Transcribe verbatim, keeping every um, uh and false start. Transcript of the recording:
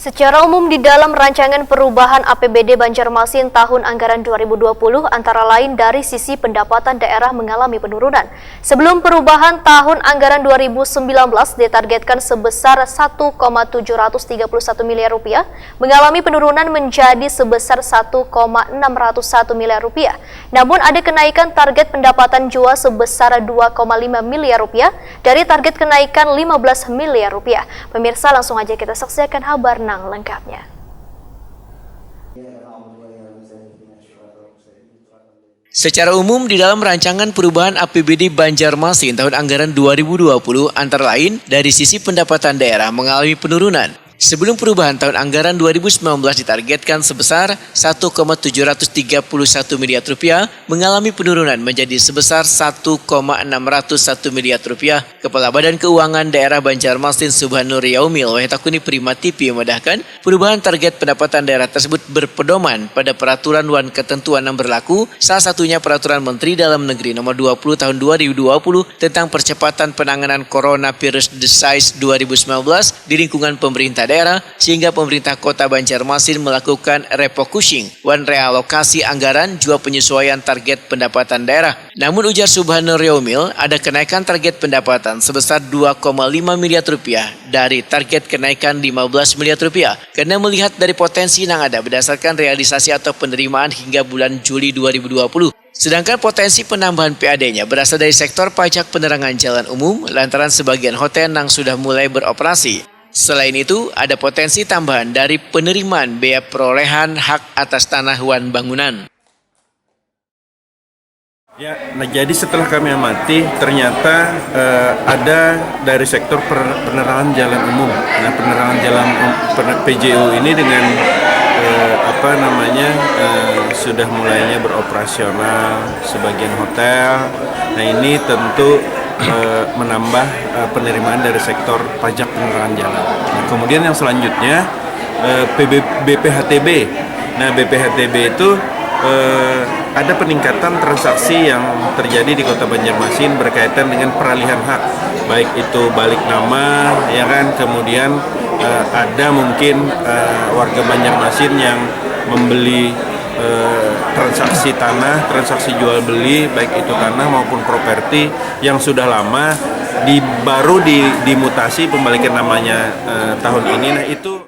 Secara umum, di dalam rancangan perubahan A P B D Banjarmasin tahun anggaran dua ribu dua puluh, antara lain dari sisi pendapatan daerah mengalami penurunan. Sebelum perubahan tahun anggaran dua ribu sembilan belas ditargetkan sebesar satu koma tujuh ratus tiga puluh satu miliar rupiah, mengalami penurunan menjadi sebesar satu koma enam ratus satu miliar rupiah. Namun, ada kenaikan target pendapatan jua sebesar dua koma lima miliar rupiah dari target kenaikan lima belas miliar rupiah. Pemirsa, langsung aja kita saksikan habar nang lengkapnya. Secara umum, di dalam rancangan perubahan A P B D Banjarmasin tahun anggaran dua ribu dua puluh, antara lain dari sisi pendapatan daerah mengalami penurunan. Sebelum perubahan tahun anggaran dua ribu sembilan belas ditargetkan sebesar satu koma tujuh ratus tiga puluh satu miliar rupiah, mengalami penurunan menjadi sebesar satu koma enam ratus satu miliar rupiah. Kepala Badan Keuangan Daerah Banjarmasin Subhanur Yaumil wahai Takuni Prima T V memedahkan, perubahan target pendapatan daerah tersebut berpedoman pada peraturan wan ketentuan yang berlaku, salah satunya Peraturan Menteri Dalam Negeri Nomor dua puluh Tahun dua ribu dua puluh tentang percepatan penanganan coronavirus disease dua ribu sembilan belas di lingkungan pemerintah daerah, sehingga pemerintah Kota Banjarmasin melakukan refocusing wan realokasi anggaran jua penyesuaian target pendapatan daerah. Namun, ujar Subhanur Yaumil, ada kenaikan target pendapatan sebesar dua koma lima miliar rupiah dari target kenaikan lima belas miliar rupiah karena melihat dari potensi nang ada berdasarkan realisasi atau penerimaan hingga bulan Juli dua ribu dua puluh. Sedangkan potensi penambahan P A D-nya berasal dari sektor pajak penerangan jalan umum lantaran sebagian hotel nang sudah mulai beroperasi. Selain itu, ada potensi tambahan dari penerimaan bea perolehan hak atas tanah wan bangunan. Ya, nah jadi setelah kami amati, ternyata eh, ada dari sektor per- penerangan jalan umum. Nah, penerangan jalan um, pene- P J U ini dengan eh, apa namanya eh, sudah mulainya beroperasional sebagian hotel. Nah, ini tentu eh, menambah eh, penerimaan dari sektor pajak penerangan jalan. Nah, kemudian yang selanjutnya eh, P B, B P H T B. Nah, B P H T B itu eh, ada peningkatan transaksi yang terjadi di Kota Banjarmasin berkaitan dengan peralihan hak, baik itu balik nama, ya kan, kemudian eh, ada mungkin eh, warga Banjarmasin yang membeli eh, transaksi tanah, transaksi jual beli, baik itu tanah maupun properti yang sudah lama di baru di, dimutasi pembalikan namanya eh, tahun ini. Nah, itu